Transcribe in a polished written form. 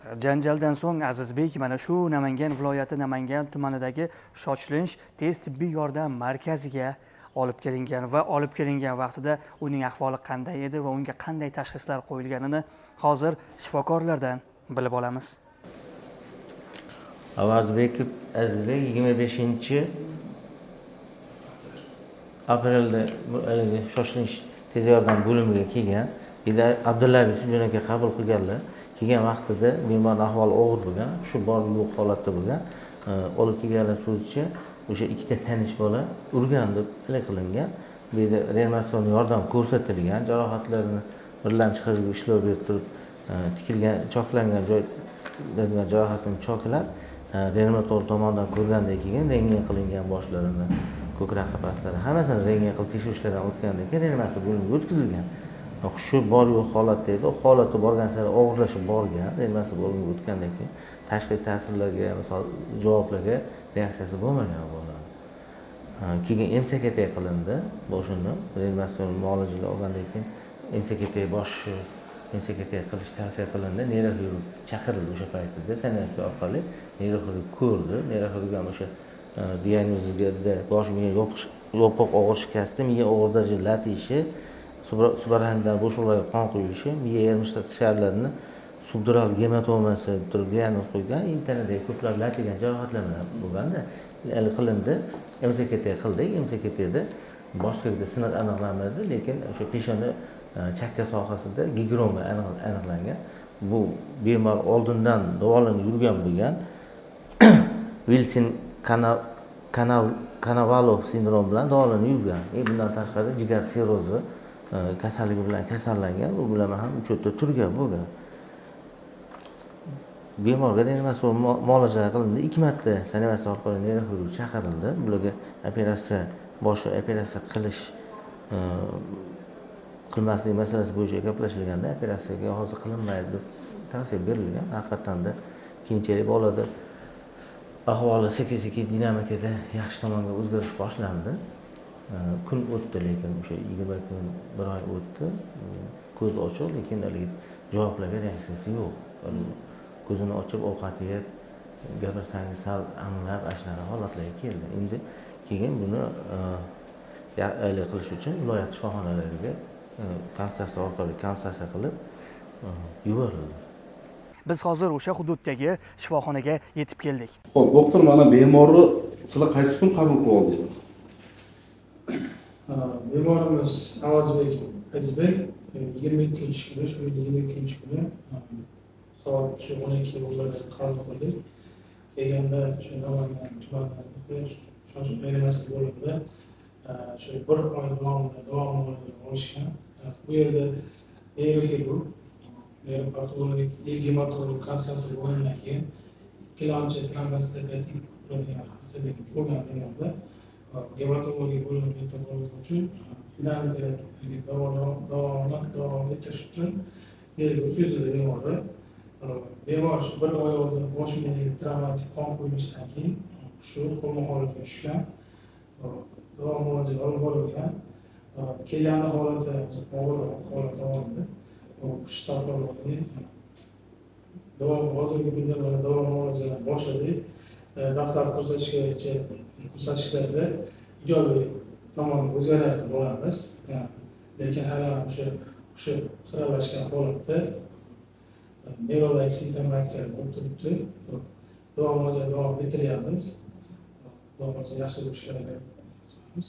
Janjaldan so'ng Azizbek mana shu Namangan viloyati Namangan tumanidagi shoshilinch tez tibbiy yordam markaziga olib kelingan va olib kelingan vaqtida uning ahvoli qanday edi va unga qanday tashxislar qo'yilganini hozir shifokorlardan bilib olamiz. Avazbekov Azizbek 25-aprelda haligi shoshilinch tez yordam bo'limiga kelgan. Yerda Abdullayev Yusufjon aka qabul qilganlar. Kelgan vaqtida bemorni ahvoli og'ir bo'lgan, shu bor yo'q holatda bo'lgan. Olib kelganlar so'zicha, o'sha ikkita tanish bola urgan deb haligi qilingan. Bu yerda reanimatsion yordam ko'rsatilgan, jarohatlarini birlamchi xirurg ishlov berib turib, tikilgan, choklangan joy jarohatini choklab, reanimatolog tomonidan ko'rgandan keyin rentgen qilingan boshlarini, ko'krak qafaslari, hammasini rentgen qilib tekshirishlardan o'tgandan keyin reanimatsiya bo'limiga o'tkazilgan. Shu bor yo'q holatda edi. Holati borgan sari og'irlashib borgan. Reanimatsiya bo'limiga o'tgandan keyin tashqi ta'sirlarga, misol, javoblarga reaksiyasi bo'lmagan bolani. Keyin МСКТ qilindi boshini. Reanimatsion muolajalar olgandan keyin МСКТ, boshi МСКТ qilish tavsiya qilindi. Neyroxirurg chaqirildi o'sha paytida sanatsiya orqali. Neyroxirurg ko'rdi. Neyroxirurg ham o'sha diagnoziga bosh miya yopiq og'ir shikasti, miya og'ir darajada lat yeyishi, subarachnoid bo'shliqlarga qon quyilishi, miya yarim sharlarini subdural gematomasi deb turib diagnoz qo'ygan. Internetdagi ko'plab lat yegan jarohatlar bilan bo'lganda haligi qilindi. МСКТ qildik. МСКТda bosh suyakda siniq aniqlanmadi, lekin o'sha peshona chakka sohasida gigroma aniqlangan. Bu bemor oldindan davolanib yurgan bo'lgan. Vilson Konovalov sindromi bilan davolanib yurgan. И bundan tashqari jigar sirrozi kasalligi bilan kasallangan, u bilan ham учет da turgan bo'lgan. Bemorga reanimatsion muolajalar qilindi. Ikki marta sanivatsiya orqali neyroxirurg chaqirildi. Bularga operatsiya, boshi operatsiya qilish qilmaslik masalasi bo'yicha gaplashilganda, operatsiyaga hozir qilinmaydi deb tavsiya berilgan. Haqiqatanda keyinchalik bolada ahvoli sekin sekin dinamikada yaxshi tomonga o'zgarish boshlandi. Kun o'tdi, lekin o'sha 20 kun, bir oy o'tdi. Ko'zi ochiq, lekin haligi javoblarga reaksiyasi yo'q. Ko'zini ochib, ovqat yeb, gapirsangiz sal anglab, ana shunaqa holatlarga keldi. Endi keyin buni haligi qilish uchun viloyat shifoxonalariga konsultatsiya orqali konsultatsiya qilib yuborildi. Biz hozir o'sha hududdagi shifoxonaga yetib keldik. Xo'p, doktor, mana bemorni sizlar qaysi kun qabul qilib oldinglar? Bemorimiz Avazbek Azizbek 22-kuni, shu yil 22-kuni soat shu 12:10larda qabul qildik. Kelganda shu Namangan tumanidagi shoshilinch reanimatsiya bo'limida shu bir oy davomida davo muolaja olishgan. Bu yerda neyroxirurg, neyropatolog, gematolog konsultatsiya bo'lgandan keyin ikkilamchi trombositopatik degan xastalik bo'lgan bemorda gematologiya bo'limiga yetkazilishi uchun, dinamika davomini davom ettirish uchun bu yerga o'tkazildi bemorni. Bemor shu bir oy oldin bosh miyaga travmatik qon quyilishidan keyin shu koma holatiga tushgan. Davo muolaja olib borilgan. Kelganda holati og'ir holat og'ir. Hush saqlovini davom hozirgi kunda mana davo muolajalarini boshladik. Dastlabki ko'rsatishgacha ko'rsatishlarda ijobiy tomonga o'zgaryapti bolamiz. Lekin hali ham o'sha hushi xiralashgan holatda, nevrologik simptomatika bo'lib turibdi. Davo muolaja davom ettiryapmiz. Xudo xohlasa, yaxshi bo'lishiga harakat qilamiz.